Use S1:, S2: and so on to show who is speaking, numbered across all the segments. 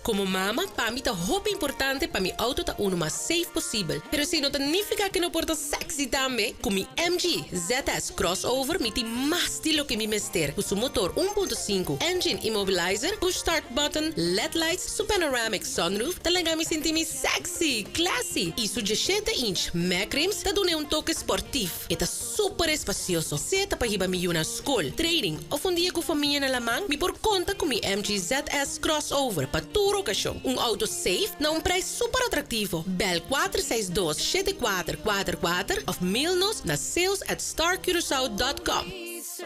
S1: Komo mama, pa mi ta hopi importante pa mi outo ta unu mas safe posibel. Pero esei no ta nifiká ku no por ta sexy tambe. Ku mi MG ZS Crossover mi tin mas di loke mi mester. Ku su motor 1.5, engine immobilizer, push start button, led lights, su panoramic sunroof ta laga mi sinti mi sexy, classy i su 17 inch Mac rims ta dun'e un toke sportief. E ta super espacioso. Sea ta pa hiba mi yu na skol, training of un dia ku famia na laman, mi por konta ku mi MG ZS Crossover pa tur okashon. Un outo safe na un prijs super atraktivo. Bel 462 7444 of mail nos na sales at starcuracao dot com.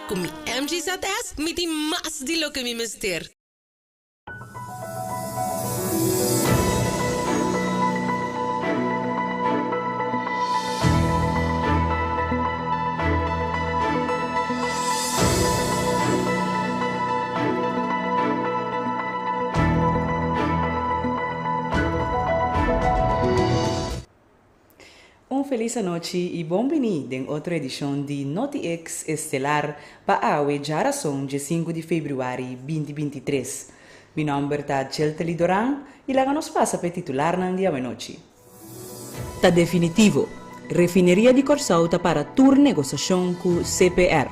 S1: Ku mi MG ZS mi tin mas di loke mi mester.
S2: Un felis anochi y bon bini den otro edicion di NotiX Estelar pa awe djarason dje sinku di februari binti 23. Mi nomber ta Djeltely Doran y laga nos pasa p'e titularnan di awenochi. Ta definitivo, Refineria di Kòrsou ta para tur negosashon ku CPR.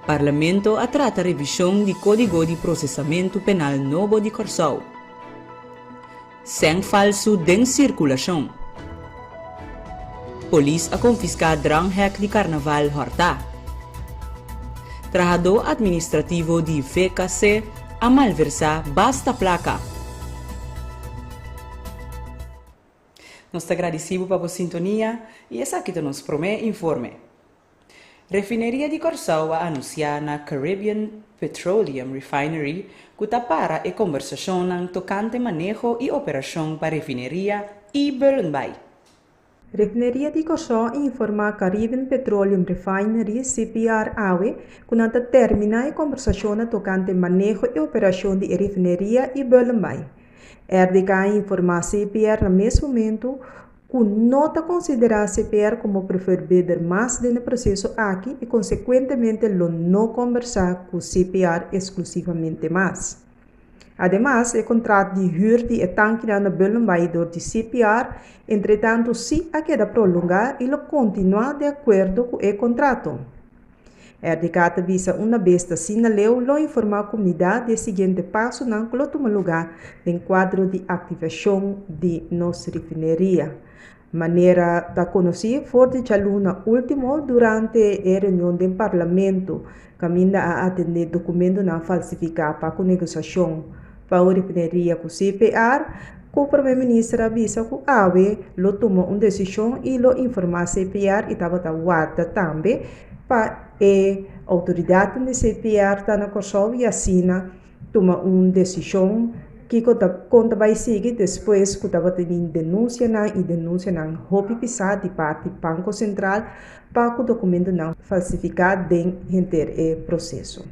S2: Parlamento a trata revishon di Kódigo di Prosesamentu Penal nobo di Kòrsou. Sèn falsu den sirkulashon. Polis a konfiská dranghèk di karnaval hòrtá. Trahadó atministrativo di VKC a malversá basta plaka. Nos ta gradisí bo pa bo sintonia i esaki ta nos promé informe. Refineria di Kòrsou a anunsiá na Caribbean Petroleum Refinery ku ta para e kombersashonnan tokante maneho i operashon pa refineria i Bullenbaai.
S3: Refineria di Kòrsou a informá Caribbean Petroleum Refinery, CPR, awe ku nan ta terminá e kombersashonnan tokante maneho i operashon di e refineria i Bullenbaai. RDK a informá CPR na mes momentu ku no ta konsiderá CPR komo preferred bidder mas den e proseso aki i konsekuentemente lo no kombersá ku CPR eksklusivamente mas. Ademas, e kontrat di hür di e tankinan na Bullenbaai dor di CPR entretantu sí a keda prolongá i lo kontinuá di akuerdo ku e kontrato. RDK ta bisa una bes ta asina leu lo informá komunidat di e siguiente pasonan ku lo tuma lugá den kuadro di aktivashon di nos refineria. Manera ta konosí for di djaluna último durante e reunion den Parlamento kaminda a atendé dokumentonan falsifiká pa ku negosiashon pa un refineria ku CPR, ku Prome Minister a bisa ku awe lo tuma un desishon i lo informá CPR i tabata warda tambe pa e outoridatnan di CPR ta na Kòrsou i asina tuma un desishon kiko ta kon ta bai sigui despues ku tabatin denunsianan i denunsianan hopi pisá di parti Banko Sentral pa ku dokumentonan falsifiká den henter e proseso.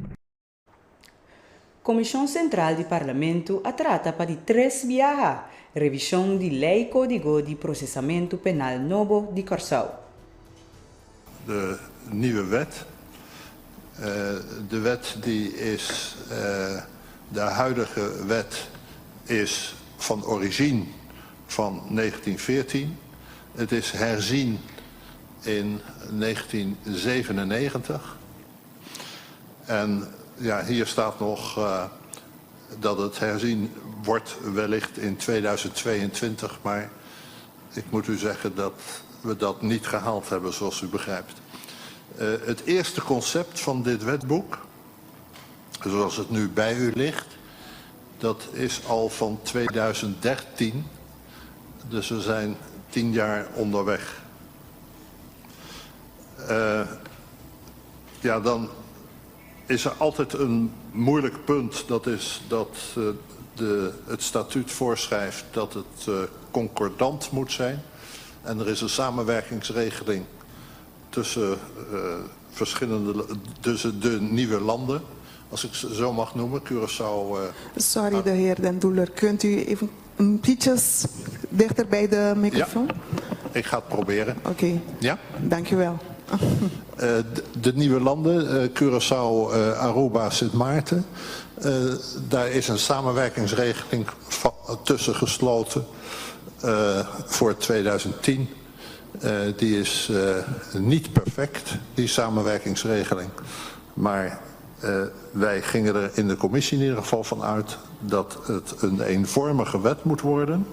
S2: Komishon Sentral di Parlamento a trata pa di tres biaha revishon di Lei Kódigo di Prosesamentu Penal nobo di Kòrsou.
S4: De nieuwe wet. De wet die is, de huidige wet is van origine van 1914. Het is herzien in 1997. En ja, hier staat nog uh, dat het herzien wordt wellicht in 2022, maar ik moet u zeggen dat we dat niet gehaald hebben, zoals u begrijpt. Uh, het eerste concept van dit wetboek, zoals het nu bij u ligt, dat is al van 2013. Dus we zijn tien jaar onderweg. Uh, ja, dan is er altijd een moeilijk punt. Dat is dat uh, de, het statuut voorschrijft dat het uh, concordant moet zijn. En er is een samenwerkingsregeling tussen uh, verschillende, tussen de nieuwe landen, als ik ze zo mag noemen, Curaçao. Uh,
S5: Sorry, de heer Den Doeler, kunt u even een ietsjes dichter bij de microfoon?
S4: Ja, ik ga het proberen.
S5: Oké. Okay.
S4: Ja?
S5: Dank u wel.
S4: Eh, de nieuwe landen, eh, Curaçao, eh, Aruba, Sint Maarten. Daar is een samenwerkingsregeling tussen gesloten voor 2010. Die is niet perfect, die samenwerkingsregeling. Maar wij gingen er in de commissie in ieder geval van uit dat het een eenvormige wet moet worden.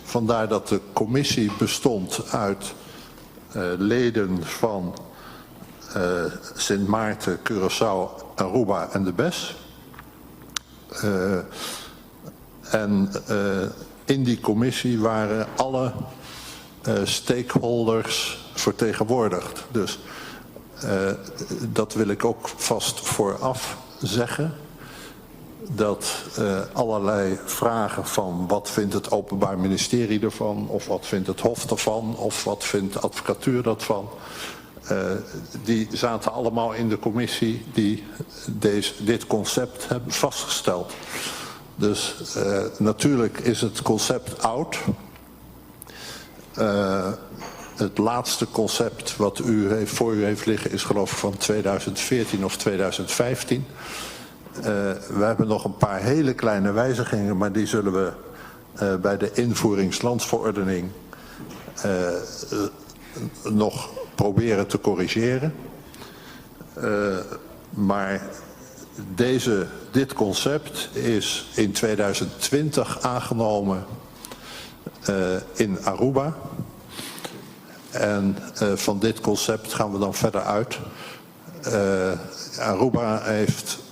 S4: Vandaar dat de commissie bestond uit leden van Sint Maarten, Curaçao, Aruba en de BES. En in die commissie waren alle stakeholders vertegenwoordigd. Dus dat wil ik ook vast vooraf zeggen. Dat allerlei vragen van wat vindt het Openbaar Ministerie ervan, of wat vindt het Hof ervan, of wat vindt de advocatuur dat van. Die zaten allemaal in de commissie die dit concept hebben vastgesteld. Dus natuurlijk is het concept oud. Het laatste concept wat u heeft, voor u heeft liggen is geloof ik van 2014 of 2015. We hebben nog een paar hele kleine wijzigingen, maar die zullen we bij de invoeringslandsverordening nog proberen te corrigeren. Maar dit concept is in 2020 aangenomen in Aruba. En van dit concept gaan we dan verder uit. Aruba heeft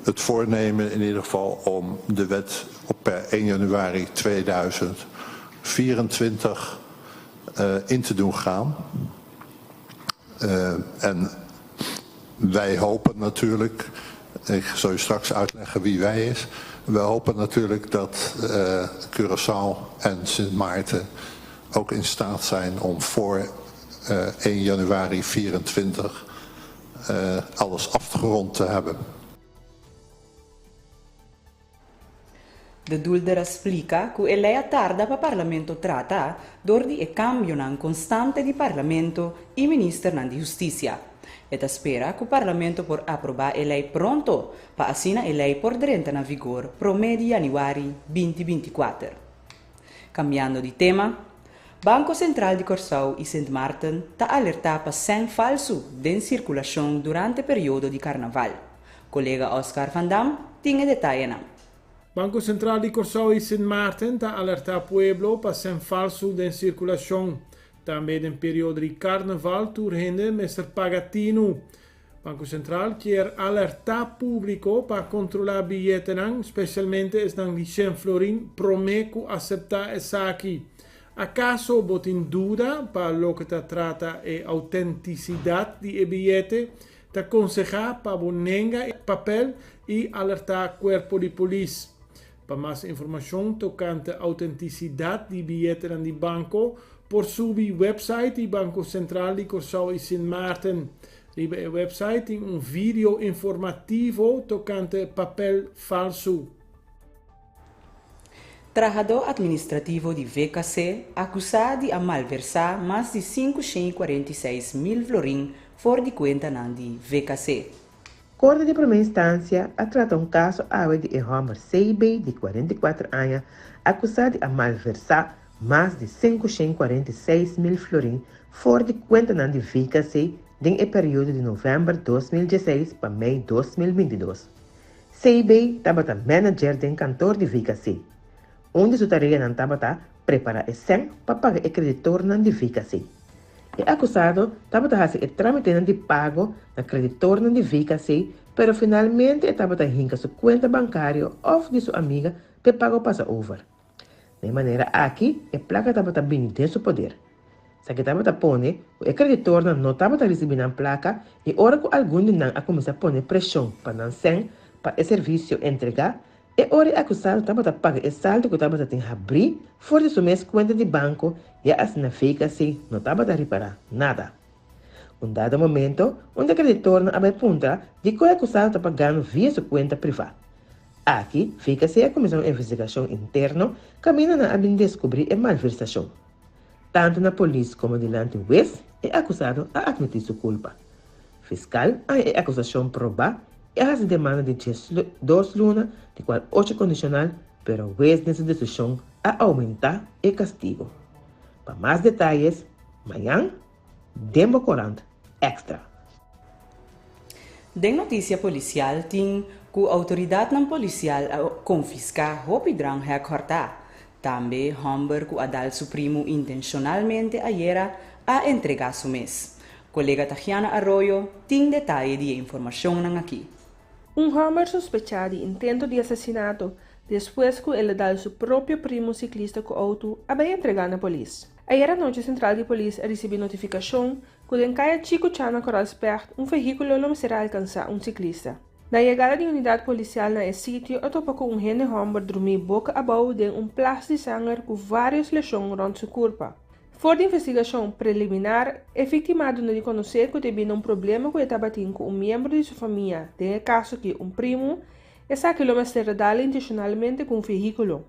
S4: het voornemen in ieder geval om de wet op per 1 januari 2024 in te doen gaan. En wij hopen natuurlijk, ik zal u straks uitleggen wie wij is. We hopen natuurlijk dat Curaçao en Sint Maarten ook in staat zijn om voor 1 januari 2024 alles afgerond te hebben.
S2: De Doelder a splika ku e lei a tarda pa Parlamento trata dor di e kambionan konstante di Parlamento i ministernan di Hustisia. E ta spera ku Parlamento por aprobá e lei pronto pa asina e lei por drenta na vigor promé di yanüari 2024. Kambiando di tema, Banko Sentral di Kòrsou i Sint Maarten ta alertá pa sèn falsu den sirkulashon durante periodo di karnaval. Kolega Oscar van Dam tin e detayenan.
S6: Banko Sentral di Kòrsou i Sint Maarten ta alertá pueblo pa sèn falsu den sirkulashon. Tambe den periodo di karnaval tur hende mester paga tinu. Banko Sentral kier alertá públiko pa kontrolá biyetenan, spesialmente esnan di shen florin, promé ku aseptá esaki. Akaso bo tin duda pa loke ta trata e outentisidat di e biyete? Ta konsehá pa bo nenga e papel i alertá kuerpo di polis. Pa mas informashon tokante outentisidat di biyetenan di banko, por subi website di Banko Sentral di Kòrsou i Sint Maarten. Riba e website tin un video informativo tokante papel falsu.
S2: Trahadó administrativo di VKC akusá di a malversá mas di 546 mil florin for di kuentanan di VKC.
S7: Korte di Promé Instansia a trata un kaso awe di e hòmber CB di 44 aña akusá di a malversá mas di 546 mil florin for di kuentanan di VKC den e periodo di novèmber 2016 pa mei 2022. CB tabata manager den kantor di VKC. Un di su tareanan tabata prepará e sèn pa paga e kreditornan di VKC. E akusado tabata hasi e trámitenan di pago na kreditornan di VKC, pero finalmente e tabata hinka su kuenta bankario òf di su amiga p'e pago pasa over. Na e manera aki e plaka tabata bini den su poder. Esaki tabata pone ku e kreditornan no tabata risibí nan plaka i ora ku algun di nan a kuminsá pone preshon pa nan sèn pa e servisio entregá, e ora e akusado tabata paga e saldo ku tabata tin habrí for di su mes kuenta di banko ya asina VKC no tabata ripará nada. Un dado momento, un di e kreditornan a bai puntra dikon e akusado ta pagando via su kuenta privá. Aki, VKC a kuminsá un investigashon interno kaminda nan a bin deskubrí e malversashon. Tantu na polis komo dilanti hues e akusado a atmití su kulpa. Fiskal a haña e akusashon probá i a hasi demanda di 12 luna, di kual ocho kondishonal, pero hues den su desishon a oumentá e kastigu. Pa mas detayes, mañan den bo korant Extra.
S2: Den notisia polisial tin ku outoridatnan polisial a konfiská hopi dranghek hòrtá. Tambe hòmber ku a dal su primu intenshonalmente ayera a entregá su mes. Kolega Tahiana Arroyo tin detaye di e informashonnan akí.
S8: Un hòmber sospechá di intento di asesinato despues ku el a dal su propio primu siklista ku outo a bai entregá na polis. Ayera nochi sentral di polis a risibí notifikashon ku den kaya Chico Cha na Koralspecht un vehíkulo lo mester a alkansá un siklista. Na yegada di unidat polisial na e sitio a topa ku un hende hòmber drumí boka abou den un plas di sanger ku vários leshon rònt su kurpa. For di investigashon preliminar, e víktima a duna di konosé ku debí na un problema ku e tabatin ku un miembro di su famia, den e kaso aki un primu, esaki lo mester a dal intenshonalmente ku un vehíkulo.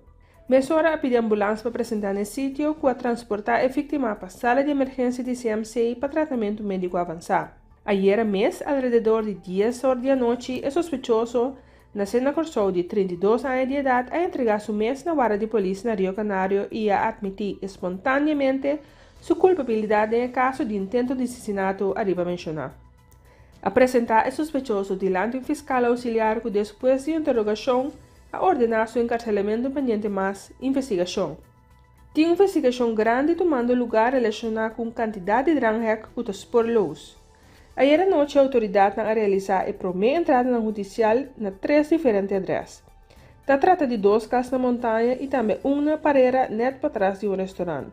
S8: Mesora a pidi ambulans pa presentá na e sitio ku a transportá e víktima pa sala di emergensia di CMC pa tratamentu médiko avansá. Ayera mes, alrededor di dies or di anochi, e sospechoso, Nasé na Kòrsou di 32 aña di edat a entregá su mes na warda di polis na Rio Canario i a atmití espontáneamente su kulpabilidat den e kaso di intento di asesinato ariba menshoná. A presentá e sospechoso dilanti un fiskal ousiliar ku despues di interogashon a ordená su enkarselamentu pendiente mas investigashon. Tin un investigashon grandi tumando lugá relashoná ku un kantidat di dranghek ku ta spoorloos. Ayera nochi outoridatnan a realisá e promé entradanan hudisial na tres diferente adrès. Ta trata di dos kas na Montaña i tambe un na Parera nèt patras di un restorant.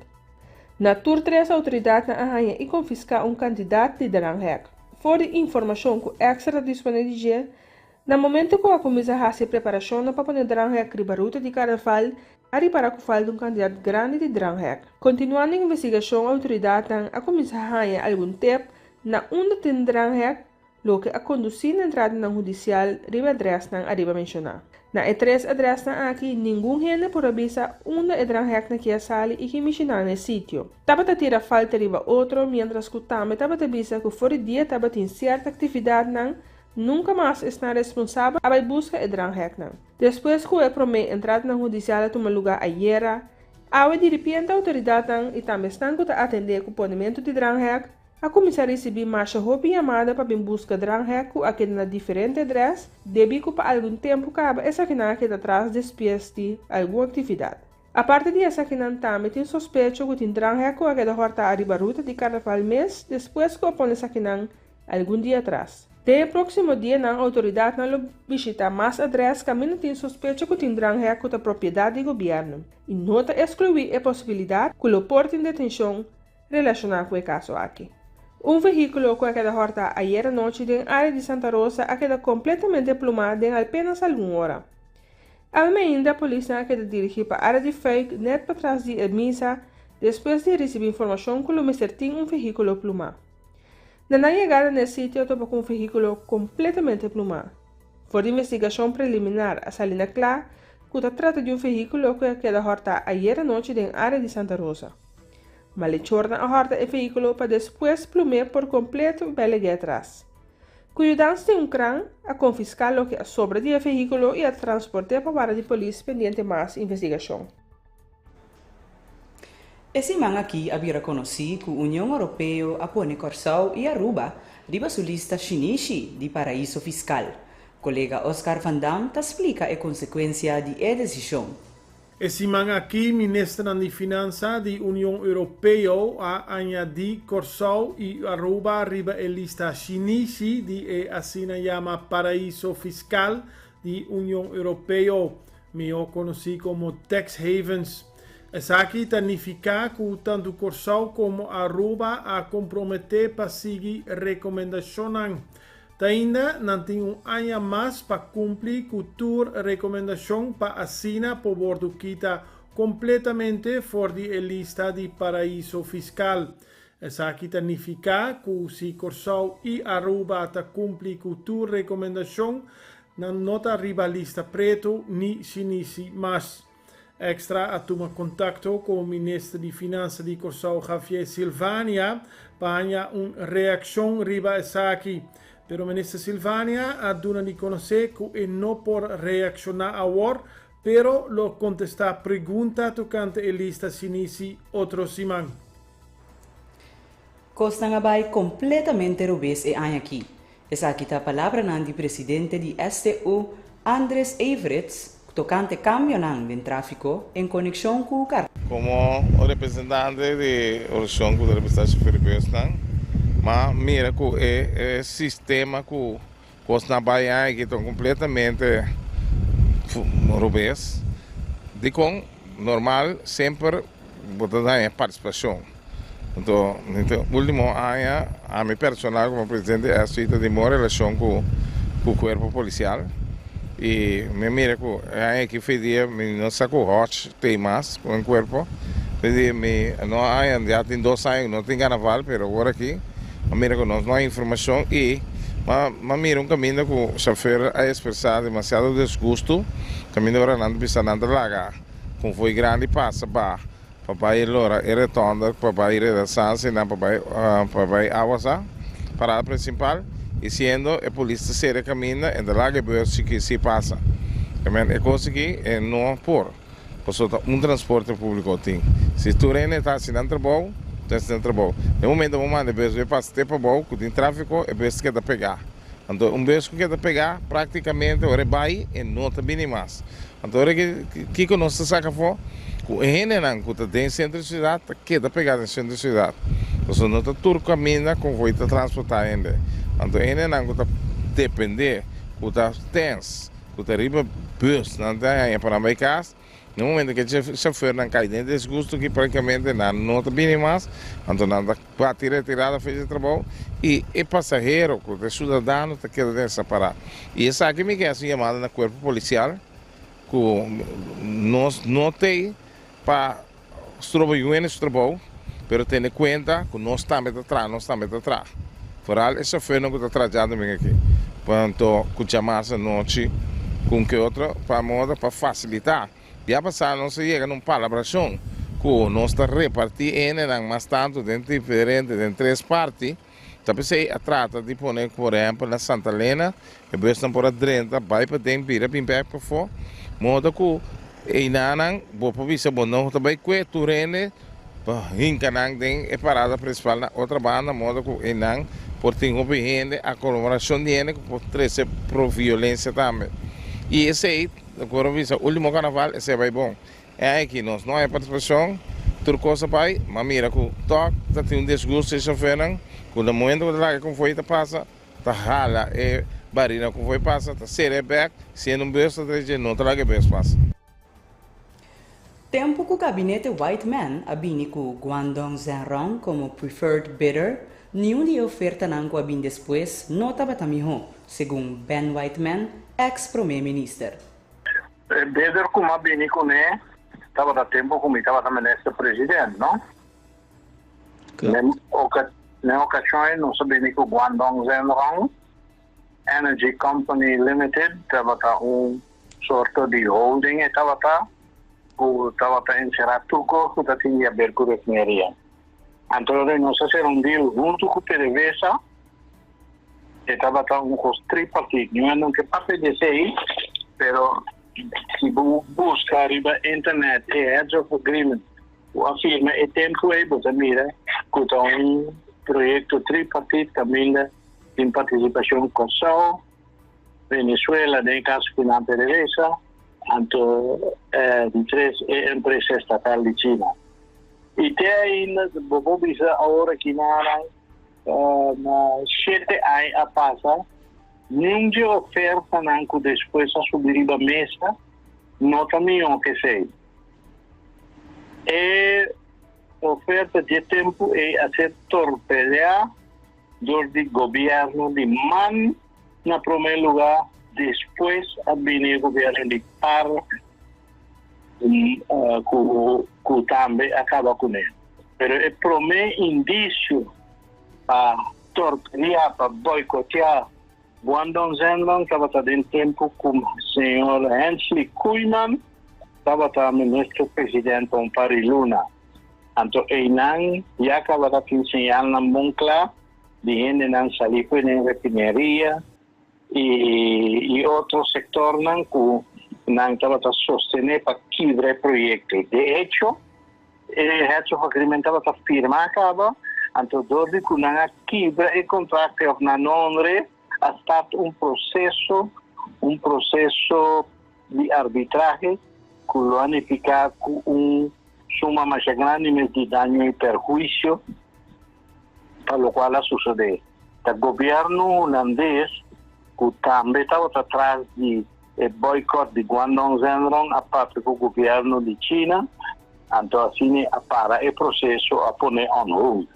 S8: Na tur tres outoridatnan a haña i konfiská un kantidat di dranghek. For di informashon ku Extra ta disponé di dje, na momento ku a kuminsá hasi e preparashonnan pa pone dranghek riba ruta di karnaval, A ripará ku falta un kantidat grandi di dranghek. Kontinuando e investigashon outoridatnan a kuminsá haña algun tep na unda tin dranghek, loke a kondusí na entradanan hudisial riba e adrèsnan ariba menshoná. Na e tres adrèsnan aki ningun hende por a bisa unda e drangheknan ki a sali i ki mishiná na e sitio. Tabata tira falta riba otro miéntras ku tambe tabata bisa ku for di dia tabatin sierto aktividatnan nunka mas esnan responsabel a bai buska e drangheknan. Despues ku e promé entradanan hudisial a tuma lugá ayera, awe diripiente outoridatnan i tambe esnan ku ta atendé ku ponementu di dranghek a kuminsá risibí masha hopi yamada pa bin buska dranghek ku a keda na diferente adrès debí ku pa algun tempu kaba esakinan a keda tras despies di algun aktividat. Aparte di esakinan tambe tin sospecho ku tin dranghek ku a keda hòrtá ariba ruta di karnaval mes despues ku a pone esakinan algun dia atras. Den e próksimo dianan outoridatnan lo bishitá mas adrès kaminda tin sospecho ku tin dranghek ku ta propiedat di gobièrnu i no ta eskluí e posibilidat ku lo por tin detenshon relashoná ku e kaso aki. Un vehíkulo ku a keda hòrtá ayera nochi den área di Santa Rosa a keda kompletamente plumá den alpenas algun ora. Awe ainda polisnan a keda dirigí pa área di Fuik nèt patras di e misa despues di a risibí informashon ku lo mester tin un vehíkulo plumá. Na nan yegada na e sitio a topa ku un vehíkulo kompletamente plumá. For di investigashon preliminar a sali na kla ku ta trata di un vehíkulo ku a keda hòrtá ayer anochi den área di Santa Rosa. Malechornan a hòrta e vehíkulo pa despues plum'é por kompleto i bai lag'é atras. Ku yudansa di un kran, a konfiská loke a sobra di e vehíkulo i a transport'é pa warda di polis pendiente mas investigashon.
S2: E siman aki a bira konosí ku Union Oropeo a pone Kòrsou i Aruba riba su lista shinishi di paraiso fiskal. Kolega Oscar van Dam ta splika e konsekuensia di e desishon.
S6: E siman aki ministernan di Finansa di Union Europeo a añadí Kòrsou i Aruba riba e lista shinishi di e asina yama paraiso fiskal di Union Europeo. Mihó konosí komo tax havens. Esaki ta nifiká ku tantu Kòrsou komo Aruba a komprometé pa sigui rekomendashonnan. Te ainda nan tin un aña mas pa kumpli ku tur rekomendashon pa asina por wòrdu kita kompletamente for di e lista di paraiso fiskal. Esaki ta nifiká ku si Kòrsou i Aruba ta kumpli ku tur rekomendashon, nan no ta riba lista pretu ni shinisi mas. Extra a tuma kontakto ku minister di Finansa di Kòrsou Javier Silvania pa haña un reakshon riba esaki. Pero minister Silvania a duna di konosé ku e no por reakshoná awor, pero lo kontestá pregunta tokante e lista sinisi otro siman.
S2: Kosnan a bai kompletamente robes e aña aki. Esaki ta palabranan di presidente di STU, Andres Everits, tokante kambionan den tráfiko en konekshon ku kar.
S9: Komo representante di organisashon ku ta representá shofèr di bùsnan, m'a mira ku e sistema ku kosnan bai aki ta kompletamente robes. Dikon? Normal semper bo ta daña partisipashon. Anto ultimo aña ami personal komo presidente di SG ta den bon relashon ku kuerpo polisial i mi a mira ku e aña aki fe dia mi no sa ku Hodge tei mas ku e kuerpo. Fe dia mi no aña ya tin dos aña ku no tin karnaval pero awor aki mi a mira ku nos no hay informashon i mi a mira un kaminda ku shafer a ekspresá demasiado desgusto kaminda ora nan ta bisa nan ta laga konvoi grandi pasa ba pa bai lora e retonda pa bai Renaissance nan pa bai pa bai Awasa parada principal y siendo e polis ta cera e caminda e ta laga e bus chiki si pasa men e cos aki e no por pasobra ta un transporte publico tin si tur hende ta haci nan trabou ta haci nan trabou den momento bo manda e bus bay pasa te pabou cu tin trafico e bus ta keda pega anto un bus cu keda pega practicamente ora e bai e no ta bini mas. Anto ora ki kiko nos ta saka afó? Ku e hendenan ku ta den sentro di siudat ta keda pegá den sentro di siudat. Pasobra no ta tur kaminda konvoi ta transportá hende. Anto e hendenan ku ta dependé, ku ta tens, ku ta riba bùs, nan ta haña pa nan bai kas. Na momento ku e shofèrnan kai den disgusto ki praktikamente nan no ta bini mas, anto nan ta bati retirada for di trabou i e pasahero ku ta e siudadano ta keda den separá. I esaki mi ke hasi un yamada na kuerpo polisial ku nos no tei pa stroba yu hende su trabou, pero tene kuenta ku nos tambe ta traha, nos tambe ta traha. Foral e shofèrnan ku ta traha djadumingu aki, anto ku djamas anochi ku un ke otro pa moda pa fasilitá. Bia pasá nos a yega na un palabrashon ku nos ta repartí e hendenan mas tantu den diferente den tres parti. Ta p'esei a trata di pone por ehèmpel na Santa Elena e bùsnan por a drenta bai paden bira bin bèk pafó moda ku einanan bo por bisa bo no ta bai kue tur hende pa hinka nan den e parada prinsipal na otra banda moda ku einan por tin hopi hende aglomeracion di hende ku por trese pro violencia tambe i esei Ta kor bisa ultimo carnaval esei a bai bon. E aña aki nos no hay participacion, tur cos a bai, ma mira cu toch ta tin un disgusto e chofernan cu na momento cu ta laga e convoy ta pasa ta hala e barina convoy pasa ta cera e bek, siendo un bus ta drecha no ta laga e bus pasa.
S2: Tempu ku gabinete Whiteman a bini ku Guangdong Zhenrong komo preferred bidder, niun di e ofertanan ku a bin despues no tabata mihó, segun Ben Whiteman, eks promé minister.
S10: E bidder ku m'a bini kuné tabata tempu ku mi tabata minister president, no? Den okashon ei nos a bini ku Guangdong Zhenrong Energy Company Limited, tabata un Sorto di holding e tabata ku tabata enserá tur kos ku ta tin di haber ku refineria. Anto nos a sera un deal huntu ku PDVSA, e tabata un kos tripartit. Mi no ke papia di esei, pero si bo buska riba internet e heads of agreement ku a firma e tempu ei, bo ta mira ku ta un proyekto tripartit kaminda tin partisipashon Kòrsou, Venezuela den e caso cu nan PDVSA, anto di tres e empresa estatal di China. Y te ainda bo por bisa awor aki nan na shete aña a pasa niun dje ofertanan cu despues a subi riba mesa no ta mihó cu esey. E oferta dje tempo ey a ser torpedea dor di gobierno di man na prome luga, despues a bini e gobierno di par cu tambe a caba cune. Pero e prome indicio pa torpedia, pa boicotea Guangdong Zhenlong tabata den tempo cu señor Hensley Koeiman. tabata minister president pa un par di luna. Anto einan ya tabata tin señalnan bon kla di hendenan sali for den refineria i i otro sektornan ku nan tabata sostené pa kibra e proyekto. De echo, e heads of agreement tabata firmá kaba, anto dor di ku nan a kibra e kontrakto òf nan no honr'é, a start un proseso, un proseso di arbitrahe ku lo a nifiká ku un suma masha grandi mes di daño i perhuisio pa lokual a susedé. Ta gobièrnu hulandes ku tambe tabata tras di e boycott di Guangdong Zhenrong a papia ku gobièrnu di China, anto asina a para e proseso a pone on hold.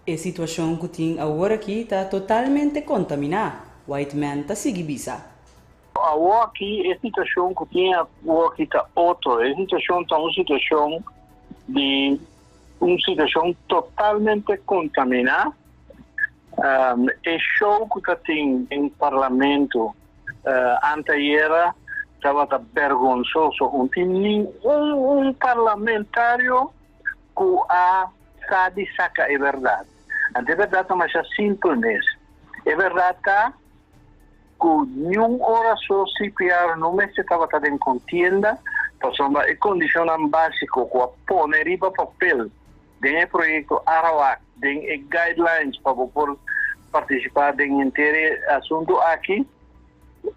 S2: E situashon ku tin awor aki ta totalmente kontaminá, Whiteman ta sigui bisa.
S10: Awor aki e situashon ku tin awor aki ta otro. E situashon ta un situashon di un situashon totalmente kontaminá. E show ku ta tin den parlamento antayera tabata bergonsoso. Un tin ningun un parlamentario ku a sa di saka e bèrdat. Anto e bèrdat ta masha simpel mes. E bèrdat ta ku niun ora so CPR no mester tabata den kontienda pasobra e kondishonnan básiko ku a pone riba papel den e proyekto Arawak, den e guidelines pa bo por partisipá den henter e asuntu aki,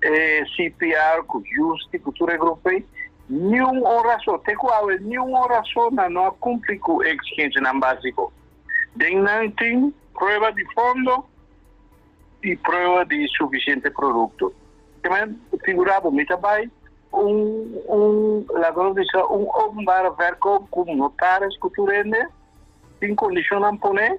S10: e CPR ku Justi ku tur e grupo ei, niun ora so, te ku awe niun ora so nan no a kumpli ku e eksigensianan básiko. Den nan tin prueba di fondo i prueba di sufisiente produkto. Te men figurá bo, mi ta bai un un laga nos bisa un openbare verkoop ku notaris ku tur hende tin kondishonnan poné.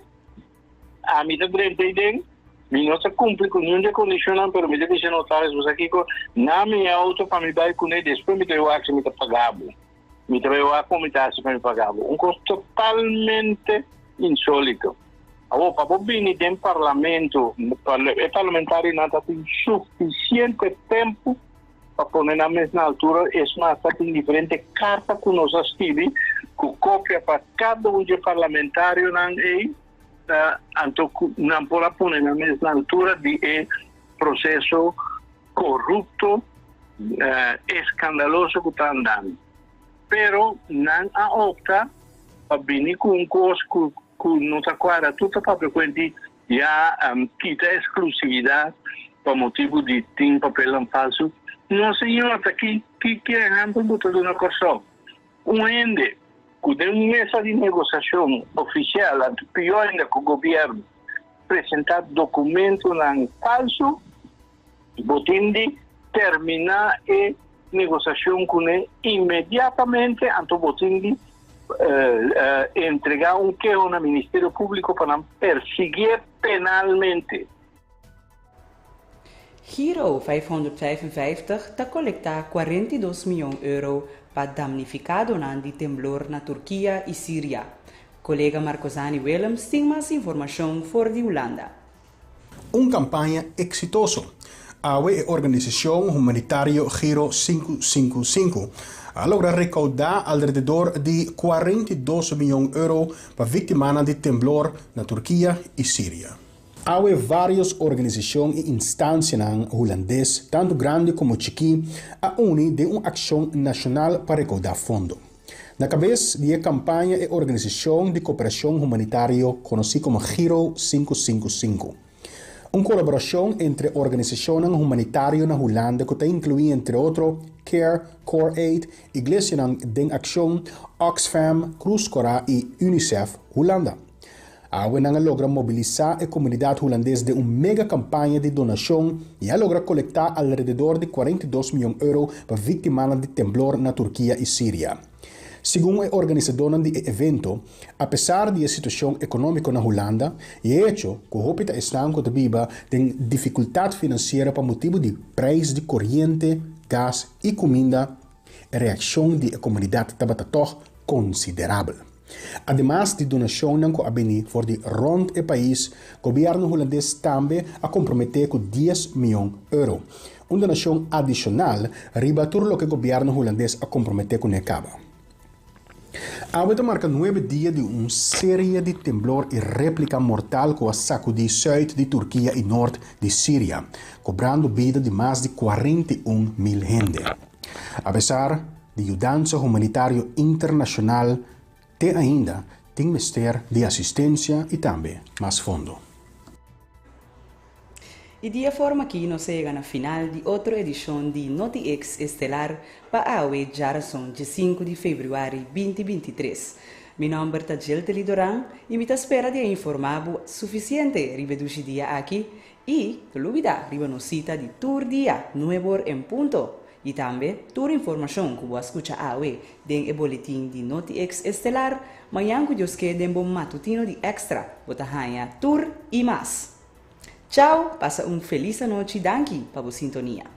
S10: Ami ta drenta ei den, mi no ta cumpli cu niun di e condicionnan, pero mi ta bisa e notaris, bo sa kico, na mi e auto pa mi bay cune, despues mi ta bay wak si mi ta paga bo. Mi ta bay wak con mi ta haci pa mi paga bo. Un cos totalmente insolito. Awor, pa bo bini den parlamento, e parlamentarionan ta tin suficiente tempo pa pone nan mes na altura, es mas ta tin diferente carta cu nos a skibi cu copia pa cada un dje parlamentarionan ey, anto cu nan por a pone nan mes na altura di e proceso corupto, escandaloso cu ta andando. Pero nan a opta pa bini cu un cos cu no ta cuadra tur ta papia cu enti ya kita exclusividad pa motibu di tin papelnan falso. No señor, ta ki ki ehempel bo ta duna Corsou? Un hende ku den un mesa di negosiashon ofisial, anto pió ainda ku gobièrnu, presentá dokumentonan falsu, bo tin di terminá e negosiashon kuné inmediatamente, anto bo tin di entregá un keho na Ministerio Públiko pa nan persiguié penalmente.
S2: Giro 555 ta kolektá 42 mion euro pa damnifikadonan di temblor na Turkia i Siria. Kolega Marcozani Willems tin mas informashon for di Hulanda.
S11: Un kampaña eksitoso. Awe e organisashon humanitario Giro 555 a logra rekoudá alrededor di 42 mion euro pa víktimanan di temblor na Turkia i Siria. Awe vários organisashon i instansianan hulandes, tantu grandi komo chikí, a uni den un akshon nashonal pa rekoudá fondo. Na kabes di e kampaña e organisashon di koperashon humanitario konosí komo Giro 555. Un kolaborashon entre organisashonnan humanitario na Hulanda ku ta inkluí entre otro Care, Core Aid, Iglesianan den Akshon, Oxfam, Krus Kòrá i Unicef Hulanda. Awe nan a logra mobilisá e komunidat hulandes den un mega kampaña di donashon i a logra kolektá alrededor di 42 mion euro pa víktimanan di temblor na Turkia i Siria. Segun e organisadónan di e evento, apesar di e situashon ekonómiko na Hulanda i e echo ku hopi ta esnan ku ta biba den difikultat finansiero pa motibu di preis di koriente, gas i kuminda, e reakshon di e komunidat tabata tòg konsiderabel. Ademas di donashonnan ku a bini for di rònt e pais, gobièrnu hulandes tambe a komprometé ku dies mion euro. Un donashon adishonal riba tur loke gobièrnu hulandes a komprometé kuné kaba. Awe ta marka nuebe dia di un serie di temblor i réplika mortal ku a sakudí sùit di Turkia i nort di Siria, kobrando bida di mas di 41 mil hende. Apesar di yudansa humanitario internashonal, te ainda tin mester di asistensia i tambe mas fondo.
S2: I di e forma akí nos a yega na final di otro edishon di NotiX Estelar pa awe djarason djesinku di febrüari 2023. Mi nòmber ta Jeltely Doran i mi ta spera di a informá bo sufisiente riba e dushi dia akí i no lubidá riba nos sita di tur dia nueb'or en punto i tambe tur informashon ku bo a skucha awe den e boletin di NotiX Estelar mañan ku Dios ke den bo matutino di Extra bo ta haña tur i mas. Chao, pasa un felis anochi danki pa bo sintonia.